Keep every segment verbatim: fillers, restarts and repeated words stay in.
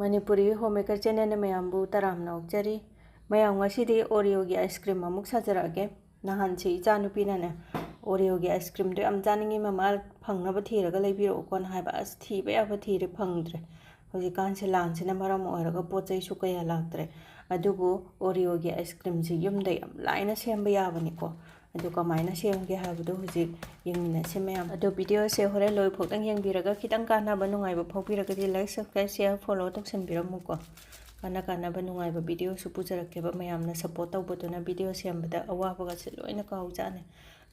Manipuri home maker ꯆꯦꯅꯦꯜꯅ ꯃꯌꯥꯝꯕꯨ ꯇꯔꯥꯝꯅ ꯑꯣꯛꯆꯔꯤ꯫ ꯃꯌꯥꯝ, ꯉꯁꯤꯗꯤ ꯑꯣꯔꯤꯑꯣꯒꯤ ꯑꯥꯏꯁ ꯀ꯭ꯔꯤꯝ ꯑꯃꯨꯛ ꯁꯥꯖꯔꯛꯑꯒꯦ꯫ ꯅꯍꯥꯟꯁꯦ ꯏꯆꯥꯅꯨꯄꯤꯅꯅꯦ ꯑꯣꯔꯤꯑꯣꯒꯤ ꯑꯥꯏꯁ ꯀ꯭ꯔꯤꯝꯗꯣ ꯌꯥꯝ ꯆꯥꯅꯤꯡꯉꯤ ꯃꯃꯥ, ꯐꯪꯅꯕ ꯊꯤꯔꯒ ꯂꯩꯕꯤꯔꯛꯎꯀꯣꯅ ꯍꯥꯏꯕ꯫ ꯑꯁ, ꯊꯤꯕ ꯌꯥꯕ ꯊꯤꯔꯦ, ꯐꯪꯗ꯭ꯔꯦ꯫ ꯍꯧꯖꯤꯛꯀꯥꯟꯁꯦ ꯂꯥꯟꯁꯤꯅ ꯃꯔꯝ ꯑꯣꯏꯔꯒ ꯄꯣꯠ ꯆꯩꯁꯨ ꯀꯌꯥ ꯂꯥꯛꯇ꯭ꯔꯦ꯫ ꯑꯗꯨꯕꯨ ꯑꯣꯔꯤꯑꯣꯒꯤ ꯑꯥꯏꯁ ꯀ꯭ꯔꯤꯝꯁꯤ ꯌꯨꯝꯗ ꯌꯥꯝ ꯂꯥꯏꯅ ꯁꯦꯝꯕ ꯌꯥꯕꯅꯤꯀꯣ꯫ ꯑꯗꯨ ꯀꯃꯥꯏꯅ ꯁꯦꯝꯒꯦ ꯍꯥꯏꯕꯗꯣ ꯍꯧꯖꯤꯛ ꯌꯦꯡꯃꯤꯟꯅꯁꯤ ꯃꯌꯥꯝ꯫ ꯑꯗꯣ ꯚꯤꯗꯤꯑꯣꯁꯦ ꯍꯣꯔꯦꯟ ꯂꯣꯏꯐꯥꯎꯗꯪ ꯌꯦꯡꯕꯤꯔꯒ ꯈꯤꯇꯪ ꯀꯥꯟꯅꯕ ꯅꯨꯡꯉꯥꯏꯕ ꯐꯥꯎꯕꯤꯔꯒꯗꯤ like, subscribe, share, follow ꯇꯧꯁꯟꯕꯤꯔꯝꯃꯨꯀꯣ꯫ ꯀꯥꯟꯅ ꯀꯥꯟꯅꯕ ꯅꯨꯡꯉꯥꯏꯕ ꯚꯤꯗꯤꯑꯣꯁꯨ ꯄꯨꯖꯔꯛꯀꯦꯕ꯫ ꯃꯌꯥꯝꯅ ꯁꯞꯄꯣꯔꯠ ꯇꯧꯕꯗꯨꯅ ꯚꯤꯗꯤꯑꯣ ꯁꯦꯝꯕꯗ ꯑꯋꯥꯕꯒꯁꯦ ꯂꯣꯏꯅ ꯀꯥꯎꯖꯥꯠꯅꯤ꯫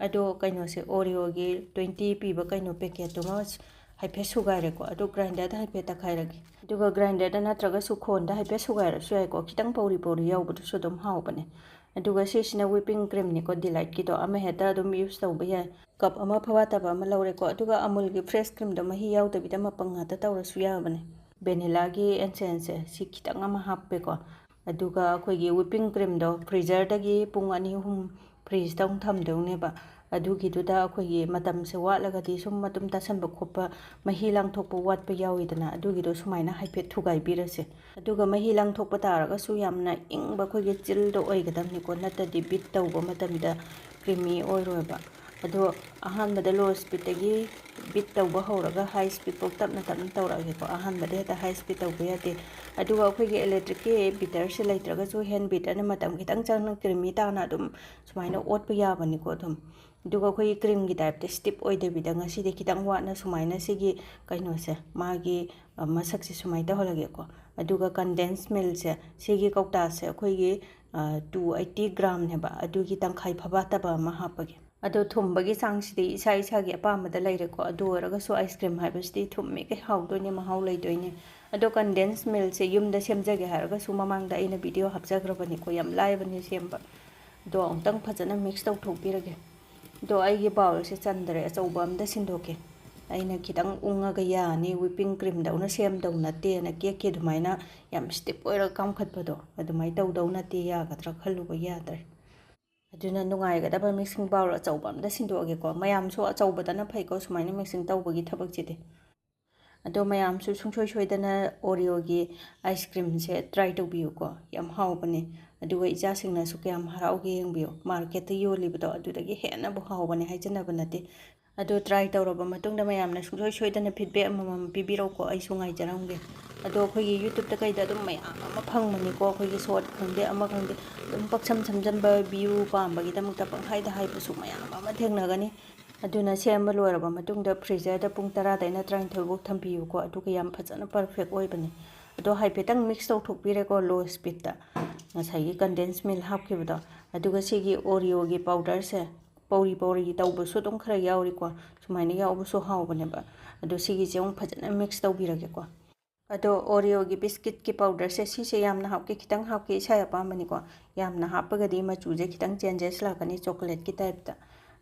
ꯑꯗꯣ ꯀꯩꯅꯣꯁꯦ, ꯑꯣꯔꯤꯑꯣꯒꯤ twenty ꯄꯤꯕ ꯀꯩꯅꯣ ꯄꯦꯀꯦꯠꯇꯨꯃ ꯍꯥꯏꯐꯦꯠ ꯁꯨꯒꯥꯏꯔꯦꯀꯣ꯫ ꯑꯗꯨ ꯒ꯭ꯔꯥꯏꯟꯗꯔꯗ ꯍꯥꯏꯐꯦꯠ ꯇꯛꯈꯥꯏꯔꯒꯦ꯫ ꯑꯗꯨꯒ ꯒ꯭ꯔꯥꯏꯟꯗꯔꯗ ꯅꯠꯇ꯭ꯔꯒꯁꯨ ꯈꯣꯟꯗ ꯍꯥꯏꯐꯦꯠ ꯁꯨꯒꯥꯏꯔꯁꯨ ꯌꯥꯏꯀꯣ꯫ ꯈꯤꯇꯪ ꯄꯧꯔꯤ ꯄꯧꯔꯤ ꯌꯥꯎꯕꯗꯨꯁꯨ ꯑꯗꯨꯝ ꯍꯥꯎꯕꯅꯦ꯫ ꯑꯗꯨꯒ ꯁꯤꯁꯤꯅ whipping creamꯅꯤꯀꯣ, ꯗꯤꯂꯥꯏꯠꯀꯤꯗꯣ, ꯑꯃ ꯍꯦꯛꯇ ꯑꯗꯨꯝ use ꯇꯧꯕ ꯌꯥꯏ꯫ ꯀꯞ ꯑꯃ ꯐꯕꯥꯇꯕ ꯑꯃ ꯂꯧꯔꯦꯀꯣ꯫ ꯑꯗꯨꯒ ꯑꯃꯨꯜꯒꯤ fresh creamꯗꯣ ꯃꯍꯤ ꯌꯥꯎꯗꯕꯤꯗ ꯃꯄꯪ ꯉꯥꯛꯇ ꯇꯧꯔꯁꯨ ꯌꯥꯕꯅꯦ꯫ ꯚꯦꯅꯤꯂꯥꯒꯤ essenceꯁꯦ ꯁꯤ ꯈꯤꯇꯪ ꯑꯃ ꯍꯥꯞꯄꯦꯀꯣ꯫ ꯑꯗꯨꯒ ꯑꯩꯈꯣꯏꯒꯤ whipping creamꯗꯣ freezerꯗꯒꯤ ꯄꯨꯡ ꯑꯅꯤ ꯑꯍꯨꯝ freezeꯇ ꯑꯃꯨꯛ ꯊꯝꯗꯧꯅꯦꯕ꯫ ꯑꯗꯨꯒꯤꯗꯨꯗ ꯑꯩꯈꯣꯏꯒꯤ ꯃꯇꯝꯁꯦ ꯋꯥꯠꯂꯒꯗꯤ ꯁꯨꯝ ꯃꯇꯨꯝ ꯇꯥꯁꯟꯕ ꯈꯣꯠꯄ, ꯃꯍꯤ ꯂꯥꯡꯊꯣꯛꯄ ꯋꯥꯠꯄ ꯌꯥꯎꯋꯤꯗꯅ, ꯑꯗꯨꯒꯤꯗꯣ ꯁꯨꯃꯥꯏꯅ ꯍꯥꯏꯐꯦꯠ ꯊꯨꯒꯥꯏꯕꯤꯔꯁꯦ꯫ ꯑꯗꯨꯒ ꯃꯍꯤ ꯂꯥꯡꯊꯣꯛꯄ ꯇꯥꯔꯒꯁꯨ ꯌꯥꯝꯅ ꯏꯪꯕ ꯑꯩꯈꯣꯏꯒꯤ chillꯗ ꯑꯣꯏꯒꯗꯕꯅꯤꯀꯣ, ꯅꯠꯇ꯭ꯔꯗꯤ beat ꯇꯧꯕ ꯃꯇꯝꯗ creamy ꯑꯣꯏꯔꯣꯏꯕ꯫ ꯑꯗꯣ ꯑꯍꯥꯟꯕꯗ low speedꯇꯒꯤ beat ꯇꯧꯕ ꯍꯧꯔꯒ high speedꯐꯥꯎ ꯇꯞꯅ ꯇꯞꯅ ꯇꯧꯔꯛꯑꯒꯦꯀꯣ꯫ ꯑꯍꯥꯟꯕꯗ ꯍꯦꯛꯇ high speed ꯇꯧꯕ ꯌꯥꯗꯦ꯫ ꯑꯗꯨꯒ ꯑꯩꯈꯣꯏꯒꯤ electricꯀꯤ beaterꯁꯦ ꯂꯩꯇ꯭ꯔꯒꯁꯨ hand beaterꯅ ꯃꯇꯝ ꯈꯤꯇꯪ ꯆꯪꯅ creamy ꯇꯥꯅ ꯑꯗꯨꯝ ꯁꯨꯃꯥꯏꯅ ꯑꯣꯠꯄ ꯌꯥꯕꯅꯤꯀꯣ ꯑꯗꯨꯝ꯫ ꯑꯗꯨꯒ ꯑꯩꯈꯣꯏꯒꯤ creamꯒꯤ typeꯇ stiff ꯑꯣꯏꯗꯕꯤꯗ ꯉꯁꯤꯗꯤ ꯈꯤꯇꯪ ꯋꯥꯠꯅ ꯁꯨꯃꯥꯏꯅ ꯁꯤꯒꯤ ꯀꯩꯅꯣꯁꯦ, ꯃꯥꯒꯤ, ꯑ, ꯃꯁꯛꯁꯦ ꯁꯨꯃꯥꯏꯅ ꯇꯧꯍꯜꯂꯒꯦꯀꯣ꯫ ꯑꯗꯨꯒ condensed milkꯁꯦ, ꯁꯤꯒꯤ ꯀꯧꯇꯥꯁꯦ ꯑꯩꯈꯣꯏꯒꯤ, ꯑ, two eighty gramꯅꯦꯕ, ꯑꯗꯨꯒꯤ ꯇꯪꯈꯥꯏ ꯐꯕꯥꯇꯕ ꯑꯃ ꯍꯥꯞꯄꯒꯦ꯫ ꯑꯗꯣ ꯊꯨꯝꯕꯒꯤ ꯆꯥꯡꯁꯤꯗꯤ ꯏꯁꯥ ꯏꯁꯥꯒꯤ ꯑꯄꯥꯝꯕꯗ ꯂꯩꯔꯦꯀꯣ꯫ ꯑꯗꯨ ꯑꯣꯏꯔꯒꯁꯨ ice cream ꯍꯥꯏꯕꯁꯤꯗꯤ ꯊꯨꯝꯃꯤꯈꯩ ꯍꯥꯎꯗꯣꯏꯅꯦ, ꯃꯍꯥꯎ ꯂꯩꯗꯣꯏꯅꯦ꯫ ꯑꯗꯣ condensed milkꯁꯦ ꯌꯨꯝꯗ ꯁꯦꯝꯖꯒꯦ ꯍꯥꯏꯔꯒꯁꯨ ꯃꯃꯥꯡꯗ ꯑꯩꯅ video ꯍꯥꯞꯆꯈ꯭ꯔꯕꯅꯤꯀꯣ, ꯌꯥꯝ ꯂꯥꯏꯕꯅꯦ ꯁꯦꯝꯕ꯫ ꯑꯗꯣ ꯑꯃꯨꯛꯇꯪ ꯐꯖꯅ mix ꯇꯧꯊꯣꯛꯄꯤꯔꯒꯦ꯫ ꯑꯗꯣ ꯑꯩꯒꯤ bowlꯁꯦ ꯆꯟꯗ꯭ꯔꯦ, ꯑꯆꯧꯕ ꯑꯝꯗ ꯁꯤꯟꯗꯣꯛꯀꯦ꯫ ꯑꯩꯅ ꯈꯤꯇꯪ ꯎꯪꯉꯒ ꯌꯥꯅꯤ, whipping creamꯗꯧꯅ ꯁꯦꯝꯗꯧ ꯅꯠꯇꯦꯅ, cakeꯀꯤ ꯑꯗꯨꯃꯥꯏꯅ ꯌꯥꯝ stiff ꯑꯣꯏꯔꯒ ꯀꯥꯝꯈꯠꯄꯗꯣ ꯑꯗꯨꯃꯥꯏꯅ ꯇꯧꯗꯧ ꯅꯠꯇꯦ, ꯌꯥꯒꯗ꯭ꯔꯥ ꯈꯜꯂꯨꯕ ꯌꯥꯗ꯭ꯔꯦ꯫ ꯑꯗꯨꯅ ꯅꯨꯡꯉꯥꯏꯒꯗꯕ mixing bowl ꯑꯆꯧꯕ ꯑꯝꯗ ꯁꯤꯟꯗꯣꯛꯑꯒꯦꯀꯣ꯫ ꯃꯌꯥꯝꯁꯨ ꯑꯆꯧꯕꯗꯅ ꯐꯩꯀꯣ, ꯁꯨꯃꯥꯏꯅ mixing ꯇꯧꯕꯒꯤ ꯊꯕꯛꯁꯤꯗꯤ꯫ ꯑꯗꯣ ꯃꯌꯥꯝꯁꯨ ꯁꯨꯡꯁꯣꯏ ꯁꯣꯏꯗꯅ Oreoꯒꯤ ice creamꯁꯦ try ꯇꯧꯕꯤꯌꯨꯀꯣ, ꯌꯥꯝ ꯍꯥꯎꯕꯅꯦ꯫ ꯑꯗꯨꯒ ꯏꯆꯥꯁꯤꯡꯅꯁꯨ ꯀꯌꯥꯝ ꯍꯔꯥꯎꯒꯦ ꯌꯦꯡꯕꯤꯌꯨ, marketꯇ ꯌꯣꯜꯂꯤꯕꯗꯣ ꯑꯗꯨꯗꯒꯤ ꯍꯦꯟꯅꯕꯨ ꯍꯥꯎꯕꯅꯦ ꯍꯥꯏꯖꯅꯕ ꯅꯠꯇꯦ꯫ ꯑꯗꯣ try ꯇꯧꯔꯕ ꯃꯇꯨꯡꯗ ꯃꯌꯥꯝꯅ ꯁꯨꯡꯁꯣꯏ ꯁꯣꯏꯗꯅ feedback ꯑꯃꯃꯝ ꯄꯤꯕꯤꯔꯛꯎꯀꯣ, ꯑꯩꯁꯨ ꯉꯥꯏꯖꯔꯝꯒꯦ꯫ ꯑꯗꯣ ꯑꯩꯈꯣꯏꯒꯤ YouTubeꯇ ꯀꯩꯗ ꯑꯗꯨꯝ ꯃꯌꯥꯝ ꯑꯃ ꯐꯪꯕꯅꯤꯀꯣ, ꯑꯩꯈꯣꯏꯒꯤ short ꯈꯪꯗꯦ ꯑꯃ ꯈꯪꯗꯦ, ꯑꯗꯨꯝ ꯄꯪꯁꯝ ꯁꯝꯖꯟꯕ, view ꯄꯥꯝꯕꯒꯤꯗꯃꯛꯇ ꯄꯪꯍꯥꯏꯗ ꯍꯥꯏꯕꯁꯨ ꯃꯌꯥꯝ ꯑꯃ ꯊꯦꯡꯅꯒꯅꯤ꯫ ꯑꯗꯨꯅ ꯁꯦꯝꯕ ꯂꯣꯏꯔꯕ ꯃꯇꯨꯡꯗ freezerꯗ ꯄꯨꯡ ꯇꯔꯥꯗꯩꯅ ꯇꯔꯥꯅꯤꯊꯣꯏꯐꯧ ꯊꯝꯕꯤꯌꯨꯀꯣ, ꯑꯗꯨꯒ ꯌꯥꯝ ꯐꯖꯅ perfect ꯑꯣꯏꯕꯅꯦ꯫ ꯑꯗꯣ ꯍꯥꯏꯐꯦꯠꯇꯪ mix ꯇꯧꯊꯣꯛꯄꯤꯔꯦꯀꯣ, low speedꯇ, ꯉꯁꯥꯏꯒꯤ condense milk ꯍꯥꯞꯈꯤꯕꯗꯣ꯫ ꯑꯗꯨꯒ ꯁꯤꯒꯤ Oreoꯒꯤ powderꯁꯦ ꯄꯧꯔꯤ ꯄꯧꯔꯤ ꯇꯧꯕꯁꯨ ꯑꯗꯨꯝ ꯈꯔ ꯌꯥꯎꯔꯤꯀꯣ, ꯁꯨꯃꯥꯏꯅ ꯌꯥꯎꯕꯁꯨ ꯍꯥꯎꯕꯅꯦꯕ꯫ ꯑꯗꯣ ꯁꯤꯒꯤꯁꯦ ꯑꯃꯨꯛ ꯐꯖꯅ mix ꯇꯧꯕꯤꯔꯒꯦꯀꯣ꯫ ꯑꯗꯣ Oreoꯒꯤ biscuitꯀꯤ powderꯁꯦ ꯁꯤꯁꯦ ꯌꯥꯝꯅ ꯍꯥꯞꯀꯦ, ꯈꯤꯇꯪ ꯍꯥꯞꯀꯦ, ꯏꯁꯥ ꯑꯄꯥꯝꯕꯅꯤꯀꯣ꯫ ꯌꯥꯝꯅ ꯍꯥꯞꯄꯒꯗꯤ ꯃꯆꯨꯁꯦ ꯈꯤꯇꯪ changes ꯂꯥꯛꯀꯅꯤ, chocolateꯀꯤ typeꯇ꯫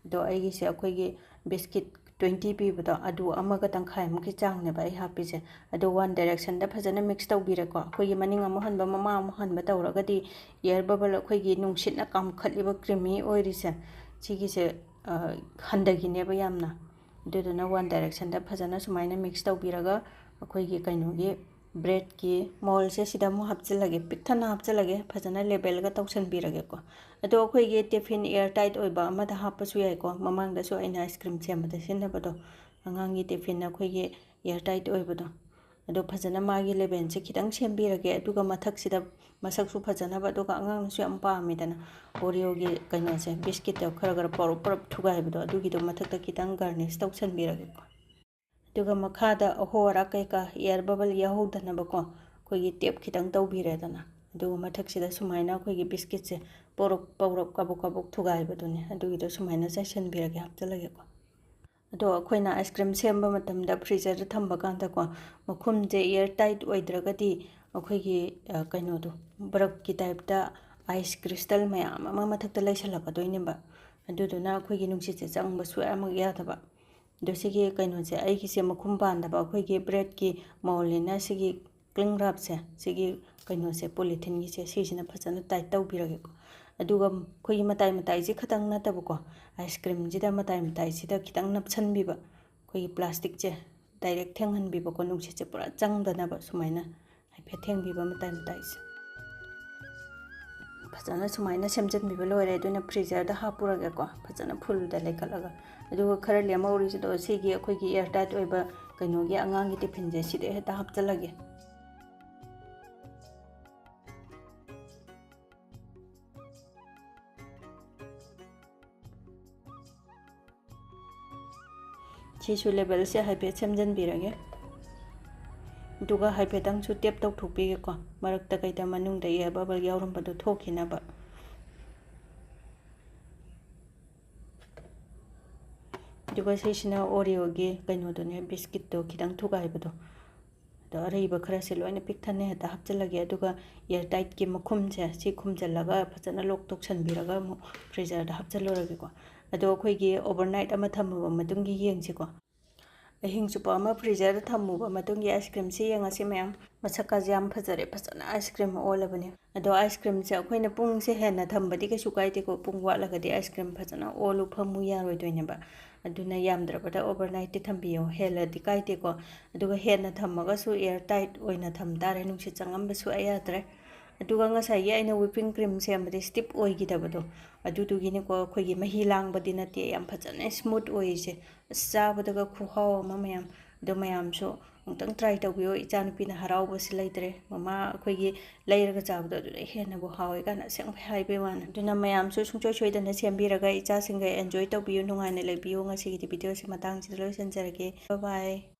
ꯑꯗꯣ ꯑꯩꯒꯤꯁꯦ ꯑꯩꯈꯣꯏꯒꯤ biscuit twenty ꯄꯤꯕꯗꯣ, ꯑꯗꯨ ꯑꯃꯒ ꯇꯪꯈꯥꯏꯃꯨꯛꯀꯤ ꯆꯥꯡꯅꯦꯕ ꯑꯩ ꯍꯥꯞꯄꯤꯁꯦ꯫ ꯑꯗꯣ One Directionꯗ ꯐꯖꯅ mix ꯇꯧꯕꯤꯔꯦꯀꯣ꯫ ꯑꯩꯈꯣꯏꯒꯤ ꯃꯅꯤꯡ ꯑꯃꯨꯛ ꯍꯟꯕ, ꯃꯃꯥꯡ ꯑꯃꯨꯛ ꯍꯟꯕ ꯇꯧꯔꯒꯗꯤ air bubble, ꯑꯩꯈꯣꯏꯒꯤ ꯅꯨꯡꯁꯤꯠꯅ ꯀꯥꯝꯈꯠꯂꯤꯕ creamy ꯑꯣꯏꯔꯤꯁꯦ, ꯁꯤꯒꯤꯁꯦ, ꯑ, ꯍꯟꯊꯈꯤꯅꯦꯕ ꯌꯥꯝꯅ꯫ ꯑꯗꯨꯗꯨꯅ One Directionꯗ ꯐꯖꯅ ꯁꯨꯃꯥꯏꯅ mix ꯇꯧꯕꯤꯔꯒ ꯑꯩꯈꯣꯏꯒꯤ ꯀꯩꯅꯣꯒꯤ breadꯀꯤ moldꯁꯦ ꯁꯤꯗ ꯑꯃꯨꯛ ꯍꯥꯞꯆꯤꯜꯂꯒꯦ, ꯄꯤꯛ ꯊꯟꯅ ꯍꯥꯞꯆꯤꯜꯂꯒꯦ, ꯐꯖꯅ labelꯒ ꯇꯧꯁꯟꯕꯤꯔꯒꯦꯀꯣ꯫ ꯑꯗꯣ ꯑꯩꯈꯣꯏꯒꯤ tiffin air tight ꯑꯣꯏꯕ ꯑꯃꯗ ꯍꯥꯞꯄꯁꯨ ꯌꯥꯏꯀꯣ, ꯃꯃꯥꯡꯗꯁꯨ ꯑꯩꯅ ice cream ꯁꯦꯝꯕꯗ ꯁꯤꯖꯤꯟꯅꯕꯗꯣ, ꯑꯉꯥꯡꯒꯤ tiffin ꯑꯩꯈꯣꯏꯒꯤ air tight ꯑꯣꯏꯕꯗꯣ꯫ ꯑꯗꯣ ꯐꯖꯅ ꯃꯥꯒꯤ labelꯁꯦ ꯈꯤꯇꯪ ꯁꯦꯝꯕꯤꯔꯒꯦ, ꯑꯗꯨꯒ ꯃꯊꯛꯁꯤꯗ ꯃꯁꯛꯁꯨ ꯐꯖꯅꯕ, ꯑꯗꯨꯒ ꯑꯉꯥꯡꯅꯁꯨ ꯌꯥꯝ ꯄꯥꯝꯃꯤꯗꯅ Oreoꯒꯤ ꯀꯩꯅꯣꯁꯦ, biscuitꯇꯣ ꯈꯔ ꯈꯔ ꯄꯧꯔꯞ ꯄꯧꯔꯞ ꯊꯨꯒꯥꯏꯕꯗꯣ, ꯑꯗꯨꯒꯤꯗꯣ ꯃꯊꯛꯇ ꯈꯤꯇꯪ garnish ꯇꯧꯁꯟꯕꯤꯔꯒꯦꯀꯣ꯫ ꯑꯗꯨꯒ ꯃꯈꯥꯗ ꯑꯍꯣ ꯑꯔꯥꯛ ꯀꯩꯀꯥ air bubble ꯌꯥꯎꯍꯧꯗꯅꯕꯀꯣ ꯑꯩꯈꯣꯏꯒꯤ tape ꯈꯤꯇꯪ ꯇꯧꯕꯤꯔꯦꯗꯅ, ꯑꯗꯨꯒ ꯃꯊꯛꯁꯤꯗ ꯁꯨꯃꯥꯏꯅ ꯑꯩꯈꯣꯏꯒꯤ biscuitꯁꯦ ꯄꯧꯔꯞ ꯄꯧꯔꯞ ꯀꯥꯕꯣꯛ ꯀꯥꯕꯣꯛ ꯊꯨꯒꯥꯏꯕꯗꯨꯅꯦ, ꯑꯗꯨꯒꯤꯗꯣ ꯁꯨꯃꯥꯏꯅ ꯆꯥꯏꯁꯟꯕꯤꯔꯒꯦ, ꯍꯥꯞꯆꯤꯜꯂꯒꯦꯀꯣ꯫ ꯑꯗꯣ ꯑꯩꯈꯣꯏꯅ ice cream ꯁꯦꯝꯕ ꯃꯇꯝꯗ freezerꯗ ꯊꯝꯕ ꯀꯥꯟꯗꯀꯣ, ꯃꯈꯨꯝꯁꯦ air tight ꯑꯣꯏꯗ꯭ꯔꯒꯗꯤ ꯑꯩꯈꯣꯏꯒꯤ, ꯑ, ꯀꯩꯅꯣꯗꯣ, ꯕꯔꯞꯀꯤ typeꯇ ice crystal ꯃꯌꯥꯝ ꯑꯃ ꯃꯊꯛꯇ ꯂꯩꯁꯜꯂꯛꯀꯗꯣꯏꯅꯦꯕ꯫ ꯑꯗꯨꯗꯨꯅ ꯑꯩꯈꯣꯏꯒꯤ ꯅꯨꯡꯁꯤꯠꯁꯦ ꯆꯪꯕ ꯁꯨꯛꯌꯥꯃꯛ ꯌꯥꯗꯕ꯫ ꯑꯗꯣ ꯁꯤꯒꯤ ꯀꯩꯅꯣꯁꯦ, ꯑꯩꯒꯤꯁꯦ ꯃꯈꯨꯝ ꯄꯥꯟꯗꯕ, ꯑꯩꯈꯣꯏꯒꯤ breadꯀꯤ moldꯅꯤꯅ ꯁꯤꯒꯤ cling wrapꯁꯦ, ꯁꯤꯒꯤ ꯀꯩꯅꯣꯁꯦ, polytheneꯒꯤꯁꯦ, ꯁꯤꯁꯤꯅ ꯐꯖꯅ tight ꯇꯧꯕꯤꯔꯒꯦꯀꯣ꯫ ꯑꯗꯨꯒ ꯑꯩꯈꯣꯏꯒꯤ ꯃꯇꯥꯏ ꯃꯇꯥꯏꯁꯦ ꯈꯛꯇꯪ ꯅꯠꯇꯕꯀꯣ, ice creamꯁꯤꯗ ꯃꯇꯥꯏ ꯃꯇꯥꯏꯁꯤꯗ ꯈꯤꯇꯪ ꯅꯞꯁꯟꯕꯤꯕ, ꯑꯩꯈꯣꯏꯒꯤ plasticꯁꯦ, ꯗꯥꯏꯔꯦꯛ ꯊꯦꯡꯍꯟꯕꯤꯕꯀꯣ, ꯅꯨꯡꯁꯤꯠꯁꯦ ꯄꯨꯔꯥ ꯆꯪꯗꯅꯕ ꯁꯨꯃꯥꯏꯅ ꯍꯥꯏꯐꯦꯠ ꯊꯦꯡꯕꯤꯕ ꯃꯇꯥꯏ ꯃꯇꯥꯏꯁꯦ꯫ ꯐꯖꯅ ꯁꯨꯃꯥꯏꯅ ꯁꯦꯝꯖꯤꯟꯕꯤꯕ ꯂꯣꯏꯔꯦ꯫ ꯑꯗꯨꯅ ꯐ꯭ꯔꯤꯖꯔꯗ ꯍꯥꯞꯄꯨꯔꯒꯦꯀꯣ, ꯐꯖꯅ ꯐꯨꯜꯗ ꯂꯩꯈꯠꯂꯒ꯫ ꯑꯗꯨꯒ ꯈꯔ ꯂꯦꯝꯍꯧꯔꯤꯁꯤꯗꯣ ꯁꯤꯒꯤ ꯑꯩꯈꯣꯏꯒꯤ ꯑꯦꯌꯔ ꯇꯥꯏꯠ ꯑꯣꯏꯕ ꯀꯩꯅꯣꯒꯤ ꯑꯉꯥꯡꯒꯤ ꯇꯤꯐꯤꯟꯁꯦ ꯁꯤꯗ ꯍꯦꯛꯇ ꯍꯥꯞꯆꯤꯜꯂꯒꯦ꯫ ꯁꯤꯁꯨ ꯂꯦꯕꯦꯜꯁꯦ ꯍꯥꯏꯐꯦꯠ ꯁꯦꯝꯖꯤꯟꯕꯤꯔꯒꯦ꯫ ꯑꯗꯨꯒ ꯍꯥꯏꯐꯦꯠꯇꯪꯁꯨ ꯇꯦꯞ ꯇꯧꯊꯣꯛꯄꯤꯒꯦꯀꯣ, ꯃꯔꯛꯇ ꯀꯩꯗ ꯃꯅꯨꯡꯗ ꯏꯌꯔ ꯕꯕꯜ ꯌꯥꯎꯔꯝꯕꯗꯣ ꯊꯣꯛꯈꯤꯅꯕ꯫ ꯑꯗꯨꯒ ꯁꯤꯁꯤꯅ ꯑꯣꯔꯤꯑꯣꯒꯤ ꯀꯩꯅꯣꯗꯨꯅꯦ, ꯕꯤꯁꯀꯤꯠꯇꯣ ꯈꯤꯇꯪ ꯊꯨꯒꯥꯏꯕꯗꯣ꯫ ꯑꯗꯣ ꯑꯔꯩꯕ ꯈꯔꯁꯦ ꯂꯣꯏꯅ ꯄꯤꯛ ꯊꯟꯅ ꯍꯦꯛꯇ ꯍꯥꯞꯆꯤꯜꯂꯒꯦ꯫ ꯑꯗꯨꯒ ꯏꯌꯔ ꯇꯥꯏꯠꯀꯤ ꯃꯈꯨꯝꯁꯦ ꯁꯤ ꯈꯨꯝꯖꯤꯜꯂꯒ ꯐꯖꯅ ꯂꯣꯛ ꯇꯧꯁꯟꯕꯤꯔꯒ ꯑꯃꯨꯛ ꯐ꯭ꯔꯤꯖꯔꯗ ꯍꯥꯞꯆꯤꯜꯂꯨꯔꯒꯦꯀꯣ꯫ ꯑꯗꯣ ꯑꯩꯈꯣꯏꯒꯤ ꯑꯣꯚꯔꯅꯥꯏꯠ ꯑꯃ ꯊꯝꯃꯕ ꯃꯇꯨꯡꯒꯤ ꯌꯦꯡꯁꯤꯀꯣ꯫ ꯑꯍꯤꯡ ꯆꯨꯞꯄ ꯑꯃ ꯐ꯭ꯔꯤꯖꯔꯗ ꯊꯝꯃꯨꯕ ꯃꯇꯨꯡꯒꯤ ꯑꯥꯏꯁ ꯀ꯭ꯔꯤꯝꯁꯤ ꯌꯦꯡꯉꯁꯤ ꯃꯌꯥꯝ꯫ ꯃꯁꯛꯀꯥꯁꯦ ꯌꯥꯝ ꯐꯖꯔꯦ, ꯐꯖꯅ ꯑꯥꯏꯁ ꯀ꯭ꯔꯤꯝ ꯑꯣꯜꯂꯕꯅꯦ꯫ ꯑꯗꯣ ꯑꯥꯏꯁ ꯀ꯭ꯔꯤꯝꯁꯦ ꯑꯩꯈꯣꯏꯅ ꯄꯨꯡꯁꯦ ꯍꯦꯟꯅ ꯊꯝꯕꯗꯤ ꯀꯩꯁꯨ ꯀꯥꯏꯗꯦꯀꯣ, ꯄꯨꯡ ꯋꯥꯠꯂꯒꯗꯤ ꯑꯥꯏꯁ ꯀ꯭ꯔꯤꯝ ꯐꯖꯅ ꯑꯣꯜꯂꯨ ꯐꯝꯃꯨ ꯌꯥꯔꯣꯏꯗꯣꯏꯅꯦꯕ꯫ ꯑꯗꯨꯅ ꯌꯥꯝꯗ꯭ꯔꯕꯗ ꯑꯣꯚꯔꯅꯥꯏꯠꯇꯤ ꯊꯝꯕꯤꯌꯣ, ꯍꯦꯜꯂꯗꯤ ꯀꯥꯏꯗꯦꯀꯣ꯫ ꯑꯗꯨꯒ ꯍꯦꯟꯅ ꯊꯝꯃꯒꯁꯨ ꯑꯦꯌꯔ ꯇꯥꯏꯠ ꯑꯣꯏꯅ ꯊꯝ ꯇꯥꯔꯦ, ꯅꯨꯡꯁꯤꯠ ꯆꯪꯉꯝꯕ ꯁꯨꯛꯌꯥ ꯌꯥꯗ꯭ꯔꯦ꯫ ꯑꯗꯨꯒ ꯉꯁꯥꯏꯒꯤ ꯑꯩꯅ ꯋꯤꯄꯤꯡ ꯀ꯭ꯔꯤꯝ ꯁꯦꯝꯕꯗꯤ ꯁ꯭ꯇꯤꯞ ꯑꯣꯏꯈꯤꯗꯕꯗꯣ, ꯑꯗꯨꯗꯨꯒꯤꯅꯦꯀꯣ, ꯑꯩꯈꯣꯏꯒꯤ ꯃꯍꯤ ꯂꯥꯡꯕꯗꯤ ꯅꯠꯇꯦ, ꯌꯥꯝ ꯐꯖꯅ ꯁ꯭ꯃꯨꯠ ꯑꯣꯏꯔꯤꯁꯦ꯫ ꯑꯁ, ꯆꯥꯕꯗꯒ ꯈꯨꯍꯥꯎ ꯑꯃ ꯃꯌꯥꯝ꯫ ꯑꯗꯣ ꯃꯌꯥꯝꯁꯨ ꯑꯃꯨꯛꯇꯪ ꯇ꯭ꯔꯥꯏ ꯇꯧꯕꯤꯌꯣ꯫ ꯏꯆꯥꯅꯨꯄꯤꯅ ꯍꯔꯥꯎꯕꯁꯤ ꯂꯩꯇ꯭ꯔꯦ, "ꯃꯃꯥ, ꯑꯩꯈꯣꯏꯒꯤ ꯂꯩꯔꯒ ꯆꯥꯕꯗꯣ ꯑꯗꯨꯗ ꯍꯦꯟꯅꯕꯨ ꯍꯥꯎꯋꯦ" ꯀꯥꯏꯅ ꯑꯁꯦꯡꯕꯩ ꯍꯥꯏꯕꯩ ꯋꯥꯅꯤ꯫ ꯑꯗꯨꯅ ꯃꯌꯥꯝꯁꯨ ꯁꯨꯡꯁꯣꯏ ꯁꯣꯏꯗꯅ ꯁꯦꯝꯕꯤꯔꯒ ꯏꯆꯥꯁꯤꯡꯒ ꯑꯦꯟꯖꯣꯏ ꯇꯧꯕꯤꯌꯨ, ꯅꯨꯡꯉꯥꯏꯅ ꯂꯩꯕꯤꯌꯨ꯫ ꯉꯁꯤꯒꯤꯗꯤ ꯚꯤꯗꯤꯑꯣꯁꯤ ꯃꯇꯥꯡꯁꯤꯗ ꯂꯣꯏꯁꯤꯟꯖꯔꯒꯦ꯫ ꯕꯥꯏ ꯕꯥꯏ꯫